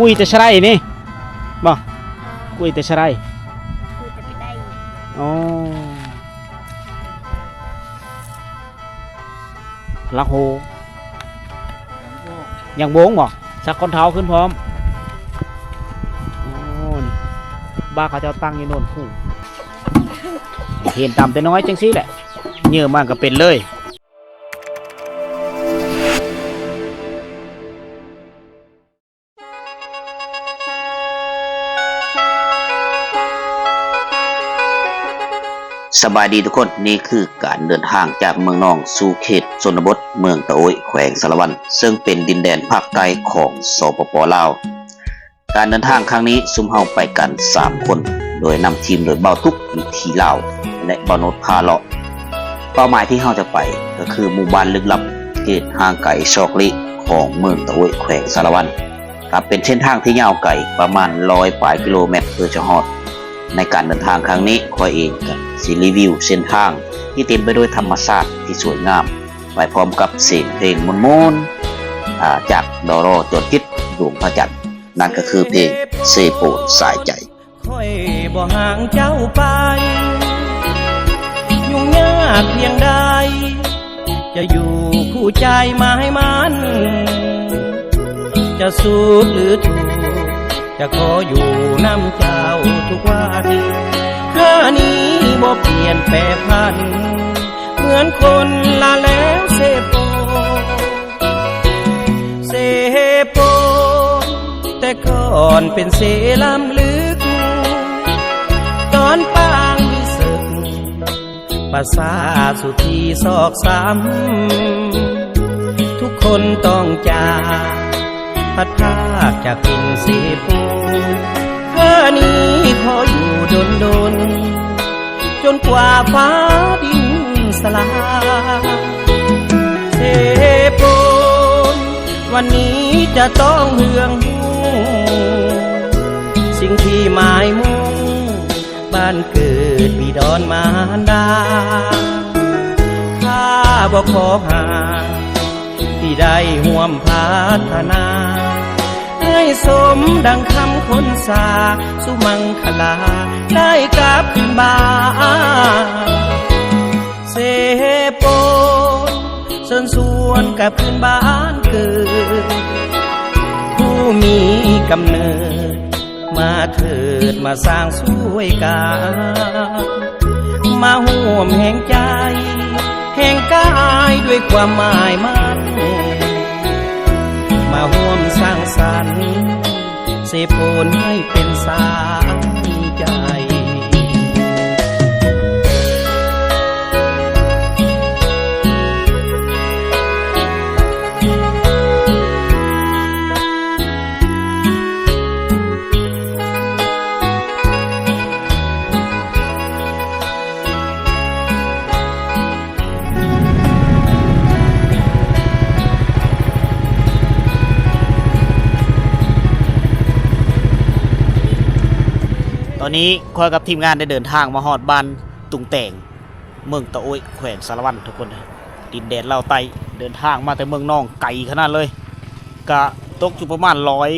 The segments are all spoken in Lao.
ກຸ້ຍແຕ່ຊະໄດນີ້ບໍ່? ກຸ້ຍແຕ່ຊະໄດ. ອໍ ລະໂຮ ຍາງບົງບໍ່? ສັກກ້ອນເທົ້າຂຶ້ນພ້ອມ. ໂອ້ ນີ້ ບ້ານເຂົາເຈົ້າຕັ້ງຢູ່ໂນນພູ. ເຫັນຕຳແຕ່ນ້ອຍຈັ່ງຊີ້ແຫຼະ ເຫຍີ້ມາກໍເປັນເລີຍ. ສະບາຍດີທຸກຄົນ, ນີ້ຄືການເດີນທາງຈາກເມືອງນອງສູ່ເຂດຊົນນະບົດເມືອງຕະໂອ້ຍ ແຂວງສາລະວັນ ເຊິ່ງເປັນດິນແດນພາກໃຕ້ຂອງ ສປປ ລາວ. ການເດີນທາງຄັ້ງນີ້ ຊຸມເຮົາໄປກັນສາມຄົນ ໂດຍນຳທີມໂດຍບ່າວຕຸກ ວິຖີລາວ ແລະ ບ່າວໂນດພາເລາະ. ເປົ້າໝາຍທີ່ເຮົາຈະໄປກໍຄືໝູ່ບ້ານລຶກລັບ ເຂດຫ່າງໄກຊອກຫຼີກຂອງເມືອງຕະໂອ້ຍ ແຂວງສາລະວັນ. ກໍເປັນເສັ້ນທາງທີ່ຍາວໄກປະມານຮ້ອຍປາຍກິໂລແມັດເພື່ອຈະຮອດ. ໃນການເດີນທາງຄັ້ງນີ້ ຂ້ອຍເອງກໍຊິຣີວິວເສັ້ນທາງທີ່ເຕັມໄປດ້ວຍທຳມະຊາດທີ່ສວຍງາມ ໄປພ້ອມກັບສຽງເພງມ່ວນໆ ອາ ຈາກ ດຣ ຈອນຈິດ ດວງພະຈັນ. ນັ້ນກໍຄືເພງເຊໂປນສາຍໃຈ. ຂ້ອຍບໍ່ຫ່າງເຈົ້າໄປ ຫຍຸ້ງຍາກພຽງໃດ ຈະຢູ່ຄູ່ໃຈໝາຍໝັ້ນ ຈະສຸກຫຼືທຸກ ຈະຂໍຢູ່ນຳເຈົ້າທຸກວັນ ເທື່ອນີ້ບໍ່ປ່ຽນແປພັນ ເໝືອນຄົນລະແລ້ວເຊໂປ ເຊໂປນ ແຕ່ກ່ອນເປັນເຊລ້ຳລຶກ ຕອນປາງມີເສິກ ປະສາດສຸທີຊອກຊ້ຳ ທຸກຄົນຕ້ອງຈາກ ພັດພາກຈາກຖິ່ນເຊໂປນ ເທື່ອນີ້ຂໍຢູ່ດົນໆ ຈົນກວ່າຟ້າດິນສະຫຼາຍ ເຊໂປນ ວັນນີ້ຈະຕ້ອງເຮືອງຮູ້ ສິ່ງທີ່ໝາຍມຸ່ງ ບ້ານເກີດບິດອນມານດາ ຂ້າບໍ່ຂໍຫາ ທີ່ໄດ້ຮ່ວມພັດທະນາ ໃຫ້ສົມດັ່ງຄຳຄົນສາ ສຸມັງຄະລາໄດ້ກັບຄືນບ້ານ ເຊໂປນ ເຊີນຊວນກັບຄືນບ້ານເກີດ ຜູ້ມີກຳເນີດ ມາເທີດມາສ້າງຊ່ວຍກັນ ມາຮ່ວມແຮງໃຈ ແຮງກາຍດ້ວຍຄວາມໝາຍໝັ້ນ ມາຮ່ວມສ້າງສັນ ເຊໂປນໃຫ້ເປັນສາຍໃຈ. ຕອນນີ້ຂ້ອຍກັບທີມງານໄດ້ເດີນທາງມາຮອດບ້ານຕຸງແຕງ ເມືອງຕະໂອ້ຍ ແຂວງສາລະວັນ ທຸກຄົນ. ດິນແດນລາວໃຕ້ ເດີນທາງມາແຕ່ເມືອງນອງ ໄກຂະໜາດເລີຍ. ກະຕົກຢູ່ປະມານຮ້ອຍ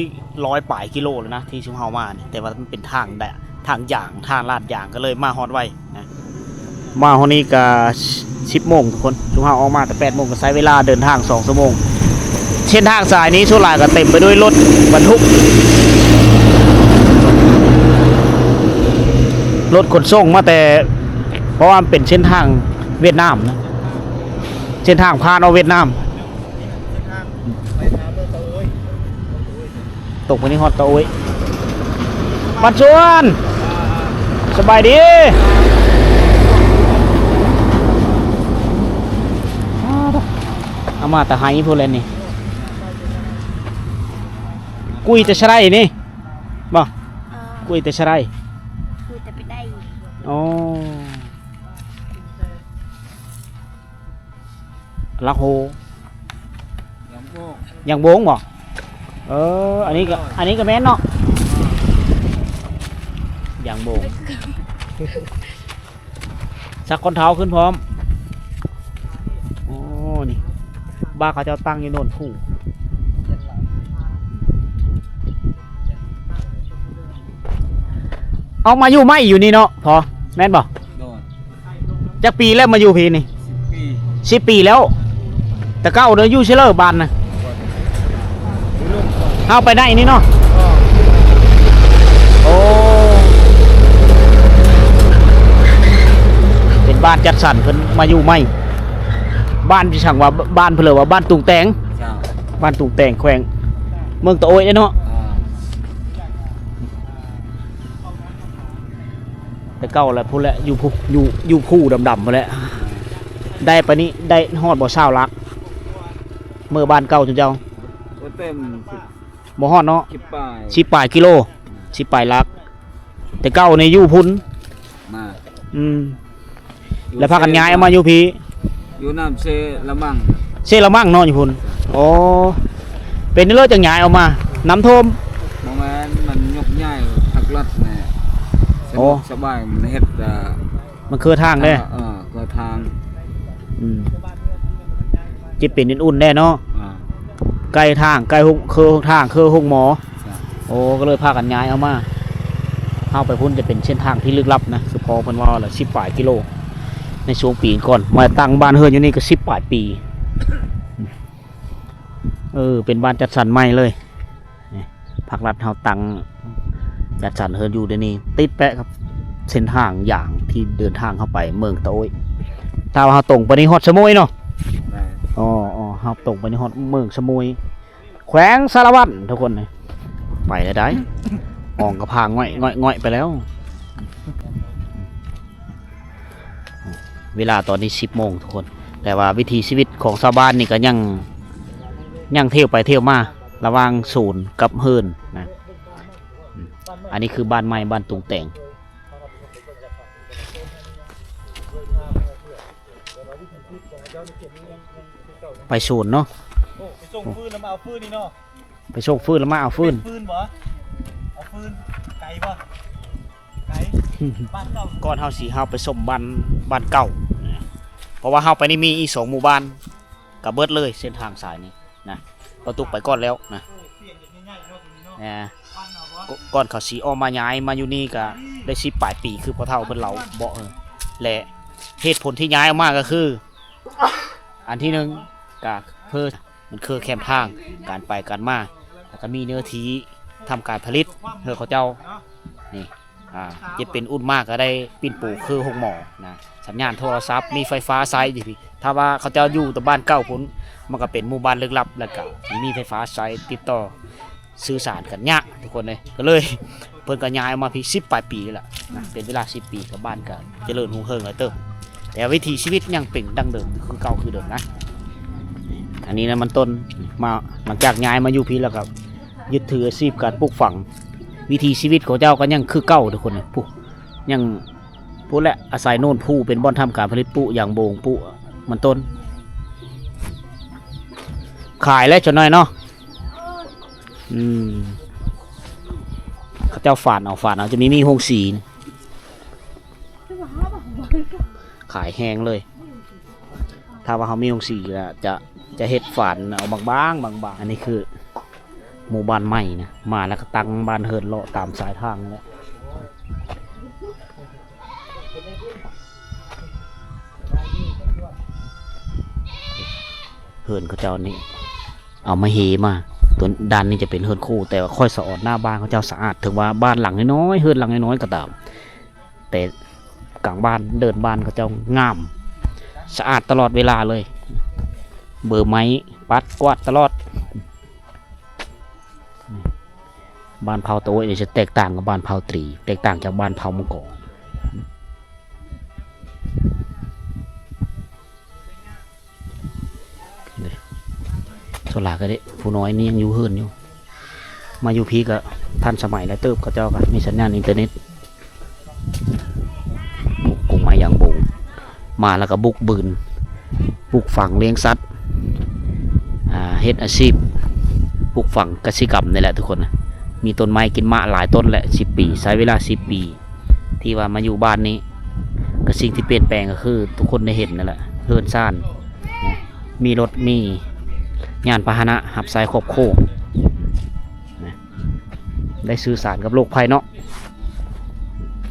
ຮ້ອຍປາຍກິໂລແລ້ວນະ ທີ່ຊຸມເຮົາມານີ້ ແຕ່ວ່າມັນເປັນທາງ ທາງຢາງ ທາງລາດຢາງ ກໍເລີຍມາຮອດໄວນະ. ມາຮອດນີ້ກະສິບໂມງທຸກຄົນ ຊຸມເຮົາອອກມາແຕ່ແປດໂມງ ກໍໃຊ້ເວລາເດີນທາງສອງຊົ່ວໂມງ. ເສັ້ນທາງສາຍນີ້ສ່ວນຫຼາຍກໍເຕັມໄປດ້ວຍລົດບັນທຸກ ລົດຂົນສົ່ງມາແຕ່ ເພາະວ່າມັນເປັນເສັ້ນທາງຫວຽດນາມນະ ເສັ້ນທາງຜ່ານອອກຫວຽດນາມ. ຕົກມື້ນີ້ຮອດຕະໂອ້ຍ ບ້ານສວນ ສະບາຍດີ. ເອົາມາແຕ່ໄຮ່ພຸ້ນແຫຼະນີ້ ກຸ້ຍແຕ່ຊະໄດນີ້ບໍ່? ເອີ ກຸ້ຍແຕ່ຊະໄດ ກຸ້ຍແຕ່ໄດ. ອໍ ລະໂຮ ຍາງບົງ ຍາງບົງບໍ່? ເອີ ອັນນີ້ກໍ ອັນນີ້ກໍແມ່ນເນາະ ຍາງບົງ ສັກກ້ອນເທົ້າຂຶ້ນພ້ອມ. ໂອ້ ນີ້ ບ້ານເຂົາເຈົ້າຕັ້ງຢູ່ໂນນພູ. ອອກມາຢູ່ໃໝ່ຢູ່ນີ້ເນາະພໍ່ ແມ່ນບໍ່? ໂດຍ. ຈັກປີແລ້ວມາຢູ່ພີ້ນີ້? ສິບປີ. ສິບປີແລ້ວ. ແຕ່ເກົ່າເດີຢູ່ໃສເລີບ້ານນະ? ເຮົາໄປໄດ້ນີ້ເນາະ? ໂອ້ ເປັນບ້ານຈັດສັນເພິ່ນມາຢູ່ໃໝ່. ບ້ານທີ່ສັ່ງວ່າ ບ້ານເພິ່ນເອີ້ນວ່າບ້ານຕຸງແຕງ. ເຈົ້າ. ບ້ານຕຸງແຕງ ແຂວງເມືອງຕະໂອ້ຍເດ້ເນາະ. ແຕ່ເກົ່າແຫຼະ ພຸ້ນແຫຼະ ຢູ່ພູ ຢູ່ ຢູ່ພູດຳໆພຸ້ນແຫຼະ. ໄດ້ປານນີ້ ໄດ້ຮອດບໍ່ຊາວຫຼັກ ເມືອບ້ານເກົ່າເຈົ້າ? ບໍ່ເຕັມ ບໍ່ຮອດເນາະ ສິບປາຍ ສິບປາຍກິໂລ ສິບປາຍຫຼັກ. ແຕ່ເກົ່ານີ້ຢູ່ພຸ້ນ ມາ ອືມ ຢູ່ ແລ້ວພາກັນຍ້າຍອອກມາຢູ່ພີ້ ຢູ່ນ້ຳເຊລະມັງ ເຊລະມັງເນາະ ຢູ່ພຸ້ນ. ໂອ້ ເປັນເລີຈັ່ງຍ້າຍອອກມາ ນ້ຳຖ້ວມ? ບໍ່ແມ່ນ ມັນຍົກຍ້າຍພັກລັດແຫຼະ. ສະ ໂອ້ ສະບາຍ ມັນເຮັດ ເອີ ມັນຄືທາງເດ້ ເອີ ເອີ ຄືທາງ ອືມ ຈິເປັນອຸ່ນໆແດ່ເນາະ. ອ່າ ໃກ້ທາງ ໃກ້ໂຮງ ຄືທາງ ຄືໂຮງໝໍ. ໂອ້ ກໍເລີຍພາກັນຍ້າຍເອົາມາ. ເຮົາໄປພຸ້ນຈະເປັນເສັ້ນທາງທີ່ລຶກລັບນະ ຄືພໍ່ເພິ່ນເວົ້າແຫຼະ ສິບປາຍກິໂລ. ໃນຊ່ວງປີກ່ອນ ມາຕັ້ງບ້ານເຮືອນຢູ່ນີ້ກໍສິບປາຍປີ. ເອີ ເປັນບ້ານຈັດສັນໃໝ່ເລີຍ. ນີ້ ພາກລັດເຮົາຕັ້ງຈັດສັນເຮືອນຢູ່ດຽວນີ້ ຕິດແປະກັບເສັ້ນທາງຢາງທີ່ເດີນທາງເຂົ້າໄປເມືອງຕະໂອ້ຍ. ຖ້າວ່າເຮົາຕົງໄປນີ້ຮອດສະໂໝຍເນາະ. ແມ່ນ. ອໍ ເຮົາຕົງໄປນີ້ຮອດເມືອງສະໂໝຍ ແຂວງສາລະວັນ ທຸກຄົນ. ໄປແລ້ວໄດ໋ ອອງກະພາງ ງ່ອຍໆໄປແລ້ວ. ເວລາຕອນນີ້ສິບໂມງ ທຸກຄົນ ແຕ່ວ່າວິຖີຊີວິດຂອງຊາວບ້ານນີ້ກໍຍັງ ຍັງທ່ຽວໄປທ່ຽວມາລະຫວ່າງສວນກັບເຮືອນນະ. ອັນນີ້ຄືບ້ານໃໝ່ ບ້ານຕຸງແຕງ. ໄປສວນເນາະ. ໂອ້ ໄປສົ່ງຟືນແລ້ວມາເອົາຟືນນີ້ເນາະ. ໄປສົ່ງຟືນແລ້ວມາເອົາຟືນ. ເປັນຟືນບໍ່? ເອົາຟືນ. ໄກບໍ່? ໄກ. ບ້ານເກົ່າ. ກ່ອນເຮົາຊິ ເຮົາໄປຊົມບ້ານ ບ້ານເກົ່າ ເພາະວ່າເຮົາໄປນີ້ມີອີກສອງໝູ່ບ້ານ ກໍເບິດເລີຍເສັ້ນທາງສາຍນີ້ນະ. ປະຕຸກໄປກ່ອນແລ້ວນະ. ເອີ ປ່ຽນເຮັດໃຫຍ່ໆເນາະ ຕົວນີ້ເນາະ. ອ່າ ບ້ານເຮົາບໍ່? ກ່ອນເຂົາຊິອອກມາຍ້າຍມາຢູ່ນີ້ກໍໄດ້ສິບປາຍປີ ຄືພໍ່ເຖົ້າເພິ່ນເລົ່າເບາະ. ເອີ ແລະ ເຫດຜົນທີ່ຍ້າຍອອກມາກໍຄື ອັນທີໜຶ່ງ ກະເພີ ມັນຄືແຄມທາງ ການໄປການມາ ແລ້ວກະມີເນື້ອທີ່ທຳການຜະລິດເຮືອເຂົາເຈົ້າ. ນີ້ ອ່າ ເຈັບເປັນອຸ່ນມາກະໄດ້ປິ່ນປູຄືໂຮງໝໍນະ. ສັນຍານໂທລະສັບ ມີໄຟຟ້າໃຊ້ຢູ່ພີ້. ຖ້າວ່າເຂົາເຈົ້າຢູ່ແຕ່ບ້ານເກົ່າພຸ້ນ ມັນກະເປັນໝູ່ບ້ານລຶກລັບ ແລ້ວກະມີໄຟຟ້າໃຊ້ຕິດຕໍ່ ສື່ສານກັນຍາກ ທຸກຄົນເອີຍ. ກໍເລີຍເພິ່ນກໍຍ້າຍອອກມາພີ້ສິບປາຍປີແລ້ວນະ. ເປັນເວລາສິບປີ ກໍບ້ານກໍຈະເລີນຮຸ່ງເຮືອງຫຼາຍເຕີບ ແຕ່ວິຖີຊີວິດຍັງເປັນດັ່ງເດີມ ຄືເກົ່າຄືເດີມນະ. ອັນນີ້ນະມັນຕົ້ນ ມາ ຫຼັງຈາກຍ້າຍມາຢູ່ພີ້ແລ້ວກໍຍຶດຖືອາຊີບການປູກຝັງ. ວິຖີຊີວິດຂອງເຈົ້າກໍຍັງຄືເກົ່າ ທຸກຄົນເອີຍ. ຜູ້ ຍັງ ພຸ້ນແຫຼະ ອາໄສໂນນພູເປັນບ່ອນທຳການຜະລິດ ປູກຢາງບົງ ປູກມັນຕົ້ນ. ຂາຍແລ້ວຈັກໜ້ອຍເນາະ. ອືມ ເຂົາເຈົ້າຝານເອົາ ຝານເອົາ ຈະມີ ມີໂຮງສີ ຂາຍແຮງເລີຍ. ຖ້າວ່າເຮົາມີໂຮງສີລະ ຈະ ຈະເຮັດຝານເອົາບາງໆ ບາງໆ. ອັນນີ້ຄືໝູ່ບ້ານໃໝ່ນະ ມາແລ້ວກໍຕັ້ງບ້ານເຮືອນເລາະຕາມຊາຍທາງແຫຼະ. ເຮືອນເຂົາເຈົ້ານີ້ເອົາໄມ້ເຮມາ. ຕົວດ້ານນີ້ຈະເປັນເຮືອນຄູ່ ແຕ່ວ່າຂ້ອຍສະອອນໜ້າບ້ານເຂົາເຈົ້າສະອາດ. ເຖິງວ່າບ້ານຫຼັງນ້ອຍໆ ເຮືອນຫຼັງນ້ອຍໆກໍຕາມ ແຕ່ກາງບ້ານເດີ່ນບ້ານເຂົາເຈົ້າງາມ ສະອາດຕະຫຼອດເວລາເລີຍ. ເບີໄມ້ປັດກວາດຕະຫຼອດ. ບ້ານເຜົ່າຕະໂອ້ຍຈະແຕກຕ່າງກັບບ້ານເຜົ່າຕຣີ ແຕກຕ່າງຈາກບ້ານເຜົ່າມັງກອນ. ສ່ວນຫຼາຍກໍເດ້ ຜູ້ນ້ອຍນີ້ຍັງຢູ່ເຮືອນຢູ່. ມາຢູ່ພີ້ກໍທັນສະໄໝຫຼາຍເຕີບ ເຂົາເຈົ້າກໍມີສັນຍານອິນເຕີເນັດ. ປູກ ປູກໄມ້ຢາງບົງ ມາແລ້ວກໍບຸກບືນ ປູກຝັງ ລ້ຽງສັດ ອ່າ ເຮັດອາຊີບປູກຝັງກະສິກຳນີ້ແຫຼະທຸກຄົນ. ມີຕົ້ນໄມ້ກິນໝາກຫຼາຍຕົ້ນແຫຼະ ສິບປີ ໃຊ້ເວລາສິບປີ ທີ່ວ່າມາຢູ່ບ້ານນີ້. ກໍສິ່ງທີ່ປ່ຽນແປງກໍຄືທຸກຄົນໄດ້ເຫັນນັ້ນແຫຼະ ເຮືອນຊານ ມີລົດ ມີຍານພາຫະນະຮັບໃຊ້ຄອບຄົວນະ. ໄດ້ສື່ສານກັບໂລກພາຍນອກ.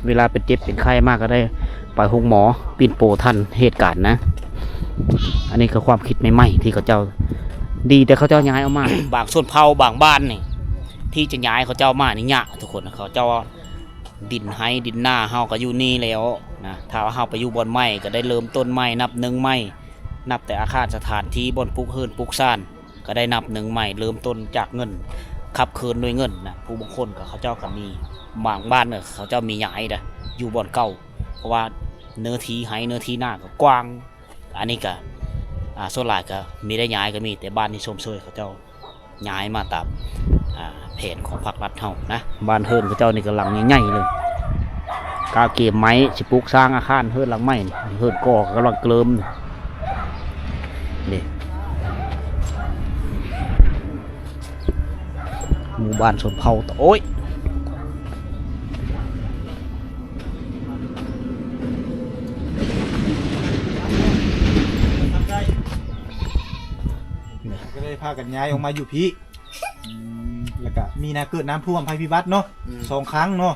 ເວລາເປັນເຈັບເປັນໄຂ້ມາກໍໄດ້ໄປໂຮງໝໍ ປິ່ນປົວທັນເຫດການນະ. ອັນນີ້ກໍຄວາມຄິດໃໝ່ໆ ທີ່ເຂົາເຈົ້າ ດີແຕ່ເຂົາເຈົ້າຍ້າຍອອກມາ. ບາງຊົນເຜົ່າບາງບ້ານນີ້ ທີ່ຈະຍ້າຍເຂົາເຈົ້າມານີ້ຍາກທຸກຄົນ. ເຂົາເຈົ້າ ດິນໄຮ່ດິນນາເຮົາກໍຢູ່ນີ້ແລ້ວນະ, ຖ້າວ່າເຮົາໄປຢູ່ບ່ອນໃໝ່ ກໍໄດ້ເລີ່ມຕົ້ນໃໝ່ ນັບໜຶ່ງໃໝ່, ນັບແຕ່ອາຄານສະຖານທີ່ ບ່ອນປຸກເຮືອນປຸກຊານ ກໍໄດ້ນັບໜຶ່ງໃໝ່, ເລີ່ມຕົ້ນຈາກເງິນ, ຂັບເຄື່ອນດ້ວຍເງິນນະ. ຜູ້ບາງຄົນກໍ ເຂົາເຈົ້າກໍມີ ບາງບ້ານເຂົາເຈົ້າມີຍ້າຍເດ້ ຢູ່ບ່ອນເກົ່າ, ເພາະວ່າເນື້ອທີ່ໄຮ່ເນື້ອທີ່ນາກໍກວ້າງ. ອັນນີ້ກໍ ອ່າ ສ່ວນຫຼາຍກໍມີໄດ້ຍ້າຍ ກໍມີແຕ່ບ້ານທີ່ຊົມເຊີຍເຂົາເຈົ້າຍ້າຍມາຕາມ ອ່າ ແຜນຂອງພາກລັດເຮົານະ. ບ້ານເຮືອນເຂົາເຈົ້ານີ້ກໍຫຼັງໃຫຍ່ໆເລີຍ, ກະກຽມໄມ້ ຊິປຸກສ້າງອາຄານເຮືອນຫຼັງໃໝ່ນີ້, ເຮືອນກໍກຳລັງເລີ່ມນີ້. ໝູ່ບ້ານຊົນເຜົ່າ ໂອ້ຍ ກໍເລີຍພາກັນຍ້າຍອອກມາຢູ່ພີ້. ອືມ ແລ້ວກະມີນະ ເກີດນ້ຳຖ້ວມໄພພິບັດເນາະ ອືມ ສອງຄັ້ງເນາະ.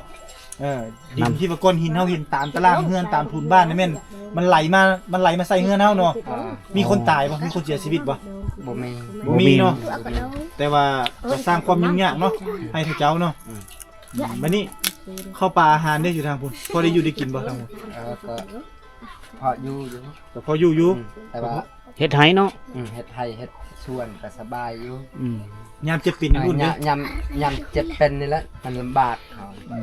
ເອີ ດິນທີ່ວ່າກ້ອນຫີນເຮົາເຫັນຕາມຕະລ່າງເຮືອນ ຕາມພື້ນບ້ານນີ້ແມ່ນ ມັນໄຫຼມາ ມັນໄຫຼມາໃສ່ເຮືອນເຮົາເນາະ. ອ່າ ມີຄົນຕາຍບໍ່? ມີຄົນເສຍຊີວິດບໍ່? ບໍ່ມີ ບໍ່ມີເນາະ. ແຕ່ວ່າກໍສ້າງຄວາມຫຍຸ້ງຍາກເນາະ ໃຫ້ເຂົາເຈົ້າເນາະ. ອືມ ບັດນີ້ ເຂົ້າປາອາຫານເດ້ ຢູ່ທາງພຸ້ນ ພໍໄດ້ຢູ່ໄດ້ກິນບໍ່ທາງພຸ້ນ? ເອີ ກໍພໍຢູ່ຢູ່ ກໍພໍຢູ່ຢູ່ ອືມ ແຕ່ວ່າ ເຮັດໄຮ່ເນາະ. ອືມ ເຮັດໄຮ່ເຮັດສວນກໍສະບາຍຢູ່. ອືມ ຍາມເຈັບເປັນ ອ່າ ອຶ້ນໆ ຍາມ ເດ້ ຍາມ ຍາມເຈັບເປັນນີ້ແຫຼະ ມັນລຳບາກເຮົາ. ອື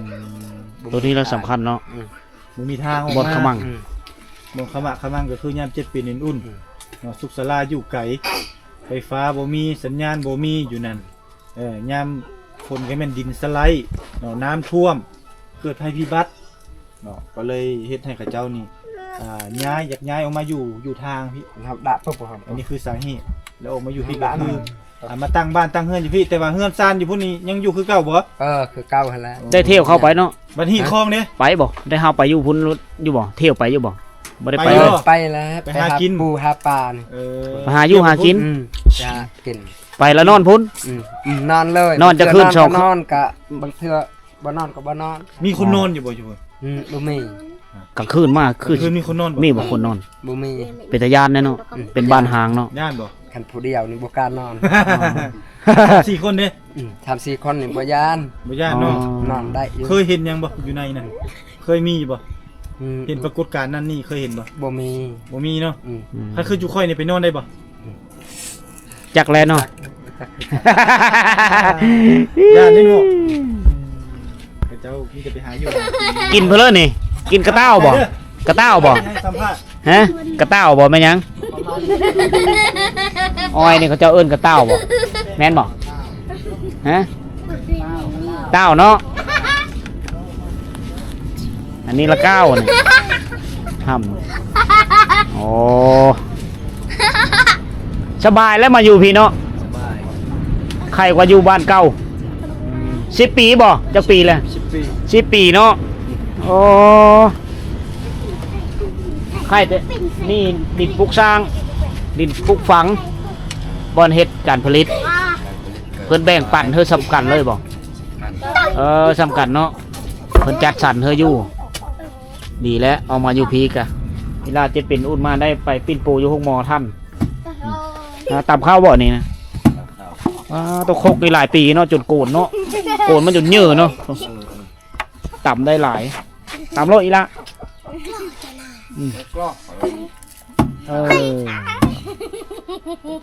ມ ໂຕນີ້ລະສຳຄັນເນາະ. ອືມ ບໍ່ມີທາງອອກມາ ບ່ອນຂະມັງ. ອືມ ບ່ອນຂະໝາກຂະມັງກໍຄືຍາມເຈັບເປັນອຶ້ນໆ ອືມ ເນາະ. ສຸກສາລາຢູ່ໄກ ໄຟຟ້າບໍ່ມີ ສັນຍານບໍ່ມີຢູ່ນັ້ນ. ເອີ ຍາມຝົນກໍແມ່ນດິນສະໄລເນາະ ນ້ຳຖ້ວມ ເກີດໄພພິບັດເນາະ ກໍເລີຍເຮັດໃຫ້ເຂົາເຈົ້ານີ້ ອ່າ ຍ້າຍ ຢາກຍ້າຍອອກມາຢູ່ ຢູ່ທາງພີ້. ເຮົາດະປຶບ ອັນນີ້ຄືສາເຫດ ແລ້ວອອກມາຢູ່ພີ້ກໍຄື ອ່າ ມາຕັ້ງບ້ານຕັ້ງເຮືອນຢູ່ພີ້. ແຕ່ວ່າເຮືອນຊານຢູ່ພຸ້ນນີ້ຍັງຢູ່ຄືເກົ່າບໍ່? ເອີ ຄືເກົ່າຫັ້ນແຫຼະ. ໄດ້ທ່ຽວເຂົ້າໄປເນາະ. ບັດຮີຄອງເດ້ ໄປບໍ່? ໄດ້ເຮົາໄປຢູ່ພຸ້ນຢູ່ບໍ່? ທ່ຽວໄປຢູ່ບໍ່? ບໍ່ໄດ້ໄປເລີຍ. ໄປ ໄປແລ້ວ ໄປຫາກິນ ຫາປູຫາປານີ້. ເອີ ໄປຫາຢູ່ຫາກິນ. ອືມ ຫາກິນ ໄປແລ້ວນອນພຸ້ນ. ອືມ ອືມ ນອນເລີຍ. ນອນຈັກຄືນ? ສອງ ນອນກໍບາງເທື່ອ ບໍ່ນອນກໍບໍ່ນອນ. ມີຄົນນອນຢູ່ບໍ່ຢູ່ພຸ້ນ? ອືມ ບໍ່ມີ. ກາງຄືນມາຄື ກາງຄືນມີຄົນນອນບໍ່? ມີບໍ່ຄົນນອນ? ບໍ່ມີ. ເປັນຕາຢ້ານແດ່ເນາະ. ອືມ ເປັນບ້ານຮ້າງເນາະ. ຢ້ານບໍ່? ຄັນຜູ້ດຽວນີ້ບໍ່ກ້ານອນ. ອໍ ສາມສີ່ຄົນເດ້? ອືມ ສາມສີ່ຄົນນີ້ບໍ່ຢ້ານ. ບໍ່ຢ້ານເນາະ. ອໍ ນອນໄດ້ຢູ່. ເຄີຍເຫັນຫຍັງບໍ່ຢູ່ໃນນັ້ນ? ເຄີຍມີຢູ່ບໍ່? ອືມ ເຫັນປາກົດການນັ້ນນີ້ເຄີຍເຫັນບໍ່? ບໍ່ມີ ບໍ່ມີເນາະ. ອືມ ອືມ ຄັນຄືຈຸຂ້ອຍນີ້ໄປນອນໄດ້ບໍ່? ຈັກແລເນາະ. ຢ້ານເດ້ເນາະ. ເຂົາເຈົ້າມີແຕ່ໄປຫາຢູ່ ກິນເພິ່ນເລີນີ້ ກິນກະຕ່າວບໍ່? ກະຕ່າວບໍ່? ໃຫ້ສຳພາດ ຮະ? ກະຕ່າວບໍ່? ແມ່ນຫຍັງ? ອ້ອຍນີ້ເຂົາເຈົ້າເອີ້ນກະຕ່າວບໍ່? ແມ່ນບໍ່? ຮະ? ຕ່າວເນາະ. ອັນນີ້ລະກ້າວນີ້ ຫ້ຳ. ໂອ້ ສະບາຍແລ້ວມາຢູ່ພີ້ເນາະ. ສະບາຍ ໄຄກວ່າຢູ່ບ້ານເກົ່າ. ອືມ ສິບປີບໍ່? ຈັກປີແລ້ວ? ສິບປີ ສິບປີເນາະ. ໂອ້ ໄຄແຕ່ນີ້ ດິນປຸກສ້າງ ດິນປຸກຝັງ ບ່ອນເຮັດການຜະລິດ ເພິ່ນແບ່ງປັນເຮີສ່ຳກັນເລີຍບໍ່? ເອີ ສ່ຳກັນເນາະ. ເພິ່ນຈັດສັນເຮີຢູ່. ດີແລ້ວ ອອກມາຢູ່ພີ້ກະ ເວລາເຈັບເປັນອຸ່ນມາໄດ້ໄປປິ່ນປູຢູ່ໂຮງໝໍທັນ. ອືມ ອ່າ ຕຳເຂົ້າບໍ່ນີ້ນະ? ຕຳເຂົ້າ. ອ່າ ໂຕຄົກນີ້ຫຼາຍປີເນາະ ຈົນໂກນເນາະ ໂກນມັນຈົນເຫຍື້ເນາະ. ເອີ ຕຳໄດ້ຫຼາຍ ຕຳໂລດອີ່ຫຼະ. ອືມ ເອີ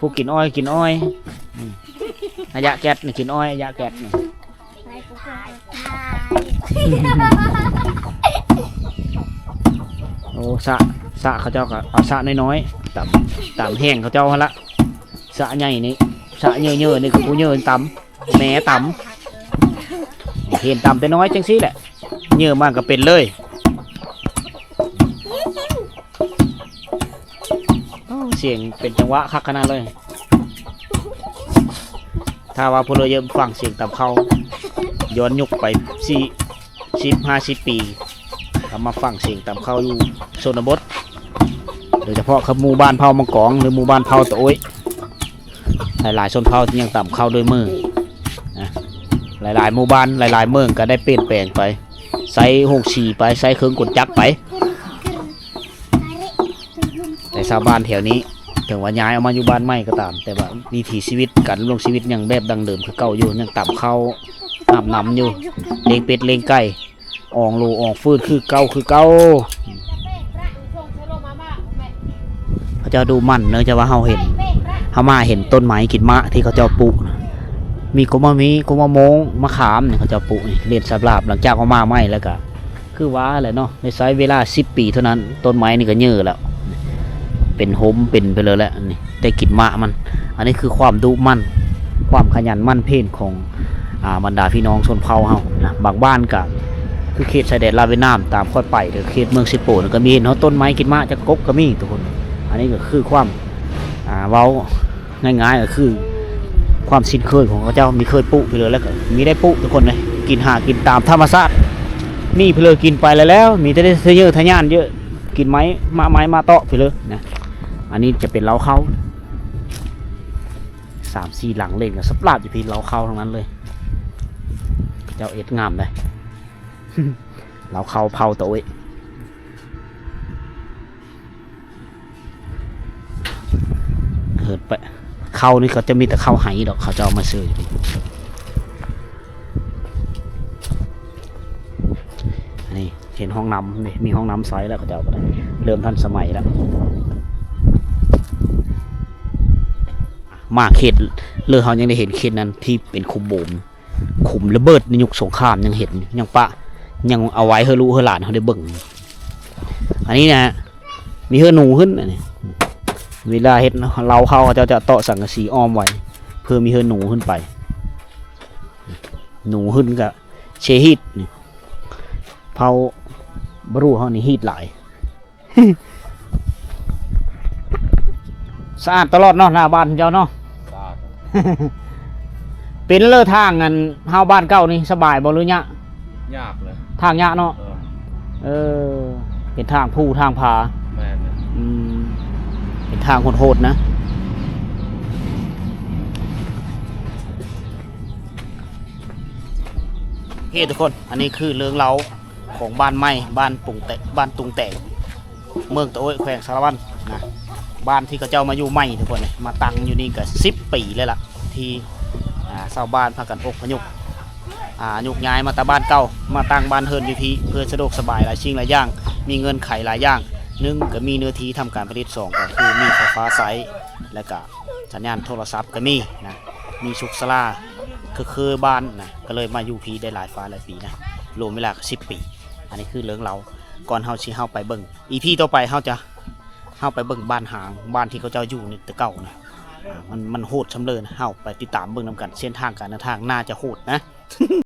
ຜູ້ກິນອ້ອຍກິນອ້ອຍ. ອືມ ອາຢະແກັດນີ້ ກິນອ້ອຍ ອາຢະແກັດນີ້. ໂອ້ ສະ ສະເຂົາເຈົ້າກໍເອົາສະນ້ອຍໆ ຕາມ ຕາມແຫ້ງເຂົາເຈົ້າຫັ້ນລະ. ສະໃຫຍ່ນີ້ ສະເຫຍື້ອໆນີ້ ຄືຜູ້ເຫຍື້ອຕຳ ແມ່ຕຳ ເຫັນຕຳແຕ່ນ້ອຍຈັ່ງຊີ້ແຫຼະ ເຫຍື້ອມາກໍເປັນເລີຍ. ໂອ້ ສຽງເປັນຈັງຫວະຄັກຂະໜາດເລີຍ. ຖ້າວ່າຜູ້ໃດຢາກຟັງສຽງຕຳເຂົ້າ ຍ້ອນຍຸກໄປສີ່ ສິບ ຫ້າສິບປີ ກໍມາຟັງສຽງຕຳເຂົ້າຢູ່ຊົນນະບົດ ໂດຍສະເພາະກັບໝູ່ບ້ານເຜົ່າມັງກອງ ຫຼື ໝູ່ບ້ານເຜົ່າຕະໂອ້ຍ. ຫຼາຍໆຊົນເຜົ່າທີ່ຍັງຕຳເຂົ້າດ້ວຍມືນະ. ຫຼາຍໆໝູ່ບ້ານ ຫຼາຍໆເມືອງກໍໄດ້ປ່ຽນແປງໄປ. ໃຊ້ໂຮງສີໄປ ໃຊ້ເຄື່ອງກົນຈັກໄປ. ແຕ່ຊາວບ້ານແຖວນີ້ ເຖິງວ່າຍ້າຍອອກມາຢູ່ບ້ານໃໝ່ກໍຕາມ, ແຕ່ວ່າວິຖີຊີວິດ ການດຳລົງຊີວິດຍັງແບບດັ້ງເດີມຄືເກົ່າຢູ່, ຍັງຕຳເຂົ້າ ອາບນ້ຳຢູ່, ລ້ຽງເປັດລ້ຽງໄກ່ ອອງໂລອອງຟືນຄືເກົ່າ ຄືເກົ່າ. ເຂົາເຈົ້າດຸໝັ່ນເນາະ, ຈະວ່າເຮົາເຫັນ ເຮົາມາເຫັນຕົ້ນໄມ້ກິນໝາກທີ່ເຂົາເຈົ້າປູກນະ, ມີກົມມະມີ ກົມມະມ່ວງ ມະຂາມນີ້ ເຂົາເຈົ້າປູກນີ້ ເລນສາບຫຼາບ. ຫຼັງຈາກເຮົາມາໃໝ່ແລ້ວກະ ຄືວ່າແຫຼະເນາະ, ໄດ້ໃຊ້ເວລາສິບປີເທົ່ານັ້ນ ຕົ້ນໄມ້ນີ້ກໍເຍີແລ້ວ ເປັນຮົ່ມເປັນໄປເລີຍແຫຼະນີ້ ໄດ້ກິນໝາກມັນ. ອັນນີ້ຄືຄວາມດຸໝັ່ນ ຄວາມຂະຫຍັນໝັ່ນພຽນຂອງ ອ່າ ບັນດາພີ່ນ້ອງຊົນເຜົ່າເຮົານະ. ບາງບ້ານກະຄືເຂດຊາຍແດນລາວຫວຽດນາມ ຕາມຂ້ອຍໄປເດີ ເຂດເມືອງເຊໂປນະ ກະມີເຫັນເຮົາຕົ້ນໄມ້ກິນໝາກຈະກົກກະມີທຸກຄົນ. ອັນນີ້ກະຄືຄວາມ ອ່າ ເວົ້າງ່າຍໆ ກະຄືຄວາມຊິນເຄີຍຂອງເຂົາເຈົ້າ ມີເຄີຍປູກໄປເລີຍ ແລ້ວກະມີໄດ້ປູກທຸກຄົນເລີຍ. ກິນຫາກິນຕາມທຳມະຊາດ ມີໄປເລີຍ ກິນໄປແລ້ວ ມີແຕ່ໄດ້ທະເຍີທະຍານເຍີ ກິນໄມ້ ໝາກໄມ້ ໝາກເຕາະໄປເລີຍນະ. ອັນນີ້ຈະເປັນເລົ້າເຂົ້າ ສາມສີ່ຫຼັງເລນກັນສັບຫຼາບຢູ່ພີ້ ເລົ້າເຂົ້າທັງນັ້ນເລີຍ. ເຈົ້າເຮັດງາມເດ້ ເລົ້າເຂົ້າເຜົາໂຕະເອີຍ ເຮີດໄປ. ເຂົ້ານີ້ເຂົາຈະມີແຕ່ເຂົ້າໄຮ່ດອກ ເຂົາຈະເອົາມາຊື້ຢູ່ພີ້. ອັນນີ້ເຫັນຫ້ອງນ້ຳນີ້ ມີຫ້ອງນ້ຳໃຊ້ແລ້ວ ເຂົາເຈົ້າກໍໄດ້ເລີ່ມທັນສະໄໝແລ້ວ. ມາເຂດເລີ ເຮົາຍັງໄດ້ເຫັນເຂດນັ້ນທີ່ເປັນຂຸມບູມ ຂຸມລະເບີດໃນຍຸກສົງຄາມ ຍັງເຫັນ ຍັງປະ ຍັງເອົາໄວ້ໃຫ້ລູກໃຫ້ຫຼານເຮົາໄດ້ເບິ່ງ. ອັນນີ້ນະ ມີເຮືອນໜູຂຶ້ນ ອັນນີ້ ເວລາເຮັດເລົ້າເຂົ້າ ເຂົາເຈົ້າຈະເຕາະສັງກະສີອ້ອມໄວ້ ເພື່ອມີເຮືອນໜູຂຶ້ນໄປ. ໜູຂຶ້ນກະເຊຮີດນີ້ ເຜົ່າບຣູເຮົານີ້ຮີດຫຼາຍ. ສະອາດຕະຫຼອດເນາະ ໜ້າບ້ານເຈົ້າເນາະ. ສະອາດ. ເປັນເລີທາງອັນເຮົາບ້ານເກົ່ານີ້ສະບາຍບໍ່ ຫຼືຍາກ? ຍາກເລີຍ ທາງຍາກເນາະ. ເອີ ເອີ ເປັນທາງພູທາງຜາ. ແມ່ນ. ອືມ ເປັນທາງໂຫດໆນະ. ໂອເຄທຸກຄົນ ອັນນີ້ຄືເລື່ອງລາວຂອງບ້ານໃໝ່ ບ້ານຕຸງແຕກ ບ້ານຕຸງແຕກ ເມືອງຕະໂອ້ຍ ແຂວງສາລະວັນນະ. ບ້ານທີ່ເຂົາເຈົ້າມາຢູ່ໃໝ່ທຸກຄົນ ມາຕັ້ງຢູ່ນີ້ກໍສິບປີແລ້ວລະ ທີ່ ອ່າ ຊາວບ້ານພາກັນອົບພະຍົບ ອ່າ ໂຍກຍ້າຍມາແຕ່ບ້ານເກົ່າ ມາຕັ້ງບ້ານເຮືອນຢູ່ພີ້ ເພື່ອສະດວກສະບາຍຫຼາຍສິ່ງຫຼາຍຢ່າງ ມີເງື່ອນໄຂຫຼາຍຢ່າງ. ໜຶ່ງ ກໍມີເນື້ອທີ່ທຳການຜະລິດ, ສອງ ກໍຄືມີໄຟຟ້າໃຊ້ ແລ້ວກໍສັນຍານໂທລະສັບກໍມີນະ, ມີສຸກສາລາ ຄື ຄືບ້ານນະ, ກໍເລີຍມາຢູ່ພີ້ໄດ້ຫຼາຍຟ້າຫຼາຍປີນະ, ລວມເວລາກໍສິບປີ. ອັນນີ້ຄືເລື່ອງລາວ. ກ່ອນເຮົາຊິ ເຮົາໄປເບິ່ງ ອີພີຕໍ່ໄປ ເຮົາຈະ ເຮົາໄປເບິ່ງບ້ານຮ້າງ ບ້ານທີ່ເຂົາເຈົ້າຢູ່ໃນແຕ່ເກົ່ານະ, ອ່າ ມັນ ມັນໂຫດສ່ຳເລີນະ. ເຮົາໄປຕິດຕາມເບິ່ງນຳກັນ ເສັ້ນທາງການເດີນທາງໜ້າຈະໂຫດນະ.